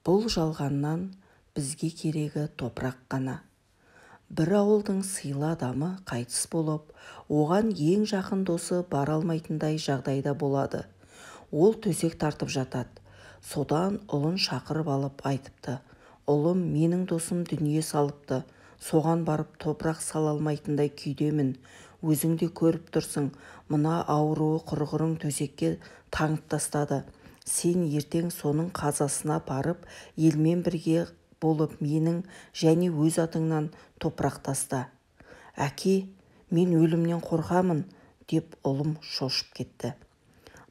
Бұл жалғаннан бізге керегі топырақ қана. Бір ауылдың сыйлы адамы қайтыс болып, оған ең жақын досы бара алмайтындай жағдайда болады. Ол төсек тартып жатады. Содан ұлын шақырып алып айтыпты: «Ұлым, менің досым дүние салыпты, соған барып топырақ сала алмайтындай күйдемін. Өзің де көріп тұрсың, мына ауруы құрғырың төсекке таңып тастады. Сен ертең соның қазасына барып, елмен бірге болып менің және өз атыңнан топырақ таста». «Әке, мен өлімнен қорқамын», деп ұлым шошып кетті.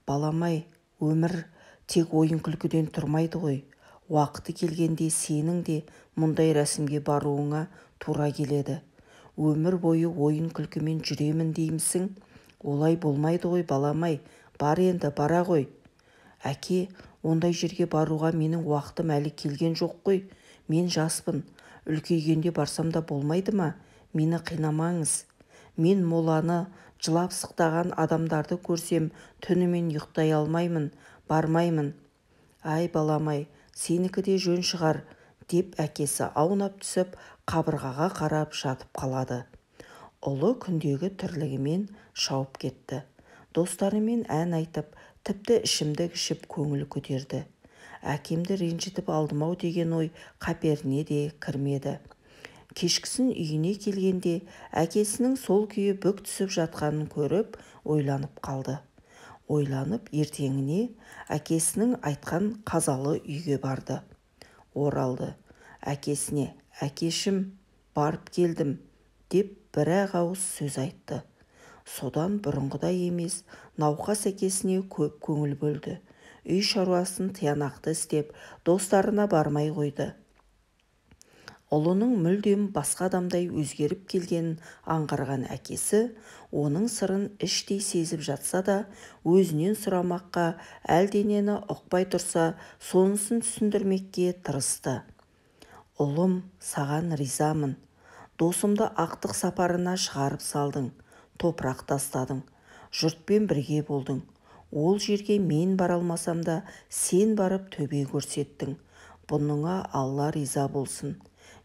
«Балам-ай, өмір тек ойын-күлкіден тұрмайды ғой. Уақыты келгенде сенің де мұндай рәсімге баруыңа тура келеді. Өмір бойы ойын-күлкімен жүремін деймісің? Олай болмайды ғой, балам-ай, бар енді, бара ғой». «Әке, ондай жерге баруға менің уақытым әлі келген жоқ қой, мен жаспын, үлкейгенде барсам да болмайды ма? Мені қинамаңыз. Мен моланы, жылап-сықтаған адамдарды көрсем, түнімен ұйықтай алмаймын, бармаймын». «Ай, балам-ай, сенікі де жөн шығар», деп әкесі аунап түсіп, қабырғаға қарап жатып қалады. Ұлы күндегі тірлігімен шауып кетті. Достарымен ән айтып, тіпті ішімдік ішіп көңіл көтерді. Әкемді ренжітіп алдым-ау деген ой қаперіне де кірмеді. Кешкісін үйіне келгенде әкесінің сол күйі бүк түсіп жатқанын көріп, ойланып қалды. Ойланып, ертеңіне әкесінің айтқан қазалы үйге барды. Оралды. Әкесіне: «Әкешім, барып келдім», деп бір-ақ ауыз сөз айтты. Содан бұрынғыдай емес, науқас әкесіне көп көңіл бөлді. Үй шаруасын тиянақты істеп, достарына бармай қойды. Ұлының мүлдем басқа адамдай өзгеріп келгенін аңғарған әкесі оның сырын іштей сезіп жатса да, өзінен сұрамаққа, әлденені ұқпай тұрса, сонысын түсіндірмекке тырысты. «Ұлым, саған ризамын. Досымды ақтық сапарына шығарып салдың, топырақ тастадың, жұртпен бірге болдың. Ол жерге мен бара алмасам да, сен барып төбе көрсеттің. Бұныңа Алла риза болсын.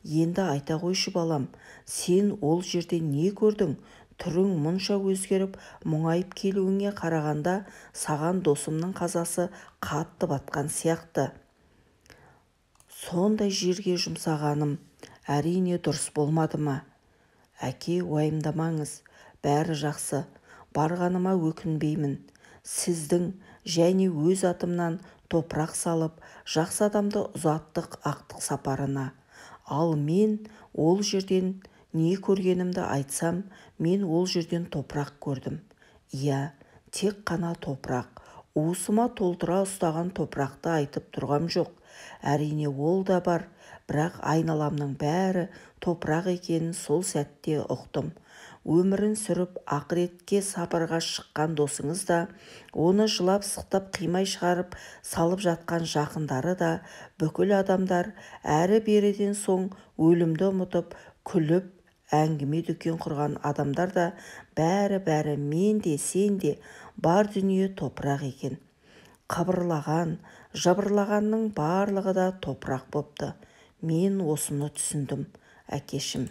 Енді айта қойшы, балам, сен ол жерде не көрдің? Түрің мұнша өзгеріп, мұңайып келуіңе қарағанда, саған досымның қазасы қатты батқан сияқты». «Сондай жерге жұмсағаным, әрине, дұрыс болмады ма?» «Әке, уайымдамаңыз, бәрі жақсы. Барғаныма өкінбеймін. Сіздің және өз атымнан топырақ салып, жақсы адамды ұзаттық ақтық сапарына. Ал мен ол жерден не көргенімді айтсам, мен ол жерден топырақ көрдім. Иә, тек қана топырақ. Уысыма толтыра ұстаған топырақты айтып тұрғам жоқ. Әрине, ол да бар, бірақ айналамның бәрі топырақ екенін сол сәтте ұқтым. Өмірін сүріп, ақыретке сапарға шыққан досыңыз да, оны жылап-сықтап қимай шығарып салып жатқан жақындары да, бүкіл адамдар әрі-беріден соң өлімді ұмытып, күліп, әңгіме-дүкен құрған адамдар да, бәрі-бәрі мен де, сен де, бар дүние топырақ екен. Қыбырлаған, жыбырлағанның барлығы да топырақ бопты. Мен осыны түсіндім, әкешім».